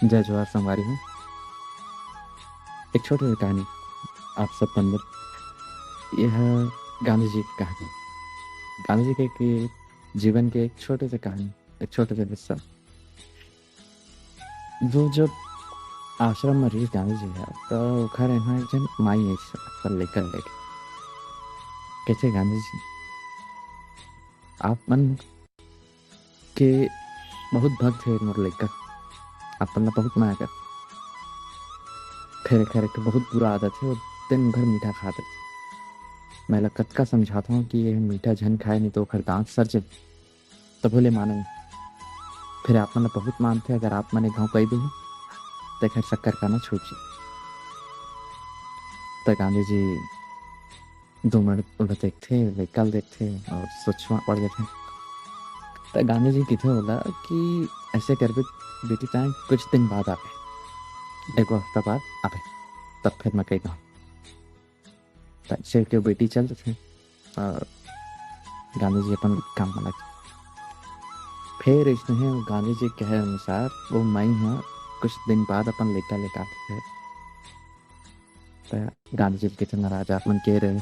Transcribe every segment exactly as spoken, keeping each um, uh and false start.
जय जोहार संगवारी हो। एक छोटे से कहानी आप सब मन बर। यह गांधी जी की कहानी, गांधी जी के, के जीवन के एक छोटे से कहानी, एक छोटे से हिस्सा। वो जब आश्रम में रहिस गांधी जी ह, तो ओखर यहाँ एक झन माई आइस अपन लइका लेके। कहते, "गांधी जी, आप मन के बहुत भक्त हे मोर लइका, अपन ला बहुत मया कर। फेर एखर एक ठो बहुत बुरा आदत हे, वो दिन भर मीठा खात रहिथे। मैं ला कतका समझात हूँ कि ये मीठा झन खाए, नहीं तो ओखर दांत सर जाही, तभो ले माने नहीं। फिर आप मन ला बहुत मानथे, अगर आप मन एक घाव कही दू, तो एखर शक्कर खाना छूट जाही।" तो गांधी जी दो मिनट ओला देखथे, लइका ल देखथे और सोच में पड़ जाथे। त गांधी जी कहिथे ओला कि ऐसे करबे बेटी, ताए कुछ दिन बाद आबे, एक हफ्ता बाद आबे, तब फिर मैं कही दूँ। त ऐसे के बेटी चल देथे और गांधी जी अपन काम में लग। फिर इसने गांधी जी कहे अनुसार वो माई ह कुछ दिन बाद अपन लइका लेके आथे। त गांधी जी कहिथे, "महाराज, आप मन कहे रहे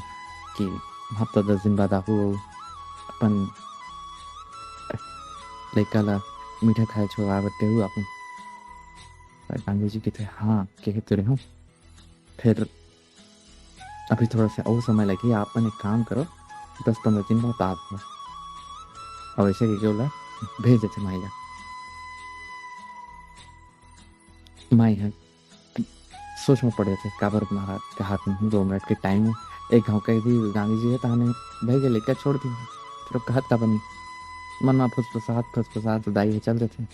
कि हफ्ता दस दिन बाद आहू, अपन लइका ला मीठा खाए छोड़वा बर कहू आप मन।" त गांधी जी कहिथे, "हाँ, कहे तो रहे हूँ, फिर अभी थोड़ा सा और समय लगे, आप मन एक काम करो, दस पंद्रह दिन बाद आप हो।" और ऐसे कहिके ओला भेज देथे माई ला। माई ह सोच में पड़ जाथे, "काबर महाराज कहात हूँ, दो मिनट के टाइम हे, एक घाव कह दी गांधी जी ह, तहाने भई के लइका छोड़ दी, फिर कहत काबर नहीं?" मन में फुसफुसात फुसफुसात दाई ह चल देथे।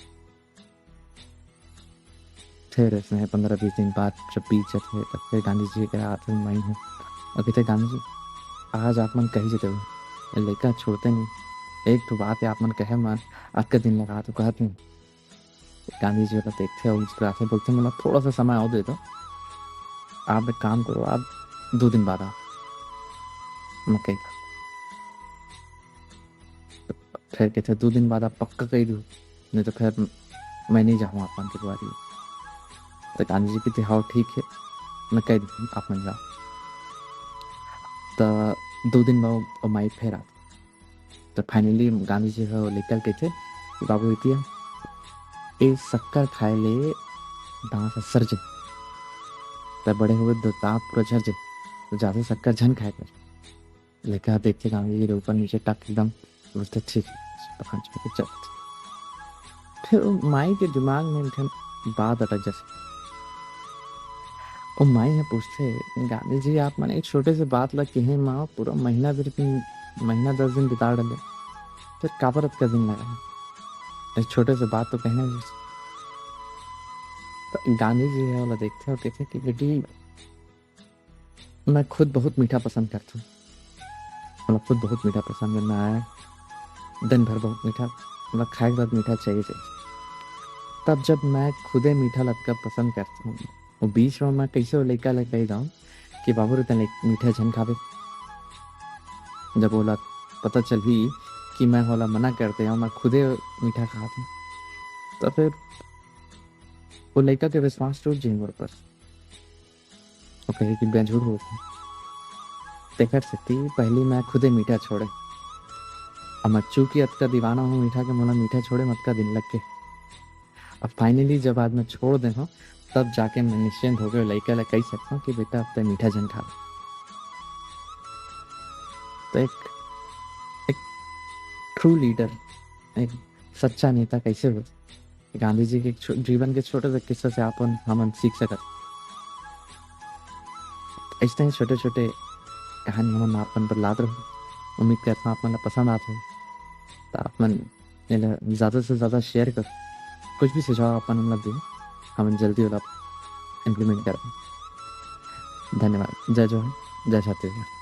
फिर इसने पंद्रह बीस दिन बाद जब बीत जाथे, तब फिर गांधी जी के आथे माई ह, और कहथे, "गांधी जी, आज आप मन कही जते हो, लइका छोड़ते नहीं, एक ठो बात हे, आप मन कहे मन अतका दिन लगा तो कहत नहीं।" गांधी जी ओला देखथे और मुस्कुराथे, बोलथे, "मोला थोड़ा सा समय और दे दो, आप एक काम करो, आप दो दिन बाद आओ।" मैं कही, फिर कहथे, "दो दिन बाद आप पक्का कही दो, नहीं तो फिर मैं नहीं जाऊँ आप मन के दुआरी।" तो गांधी जी कहिथे, "हाँ, ठीक है, मैं कही दूँ, आप मन जाओ।" तो दो दिन बाद वो माई फिर आथे। तो finally गांधी जी ह लइका ल कहिथे कि, "बाबू बिटिया, ए शक्कर खाए ले दांत ह सर जाही, त बड़े होगे तो दांत पूरा झर जाही, तो ज्यादा शक्कर झन खाए कर।" लइका ह देखथे गांधी जी के ऊपर नीचे टक एकदम, बोलथे, "ठीक है।" पकड़ के चल देथे। फिर वो माई के दिमाग में एक ठन बात अटक जाथे। वो माई ह पूछथे, "गांधी जी, आप मन एक छोटे से बात ला कहे मा पूरा महीना भर, महीना दस दिन बिता डाले, फिर काबर अतका दिन लगा? एक छोटे से बात तो कहना चाहिए।" तो गांधी जी ह ओला देखथे और कहथे कि, "बेटी, मैं खुद बहुत मीठा पसंद करथूं। मोला खुद बहुत मीठा पसंद हे। मैं दिन भर बहुत मीठा, मोला खाए के बाद मीठा चाहिए, चाहिए। तब जब मैं खुदे मीठा ला अतका पसंद करथूं, वो बीच में मैं कैसे वो लइका ला कही दूं कि बाबू रे, तैं मीठा झन खाबे?" जब ओला पता चलही कि मैं ओला मना कर दे हूं, मैं खुदे मीठा खात हूं, तो फिर वो लइका के विश्वास टूट जाही मोर पर। वो कही कि मैं झूठ बोलत हूं। तेकर सेती पहली मैं खुदे मीठा छोड़े। अब मैं चूंकि अतका दीवाना हूं मीठा के, मोला मीठा छोड़े में अतका दिन लग गे। अब finally जब आज मैं छोड़ दे हूं, तब जाके मैं निश्चिंत होके लइका ला कही सकता हूं कि बेटा, अब तैं मीठा झन खा। तो एक, एक true leader, एक सच्चा नेता कैसे हो? गांधी जी के छो-, जीवन के छोटे से किस्सा से आप हमन सीख सकत। ऐसे ही छोटे-छोटे कहानी हमन आप मन बर लात रहू। उम्मीद करता हूं आप मन ला पसंद आत हो, तो आप मन एला ज्यादा से ज्यादा share कर, कुछ भी सुझाव आप मन हमला दे, हमन जल्दी ओला implement करबो। धन्यवाद। जय जोहार, जय छत्तीसगढ़।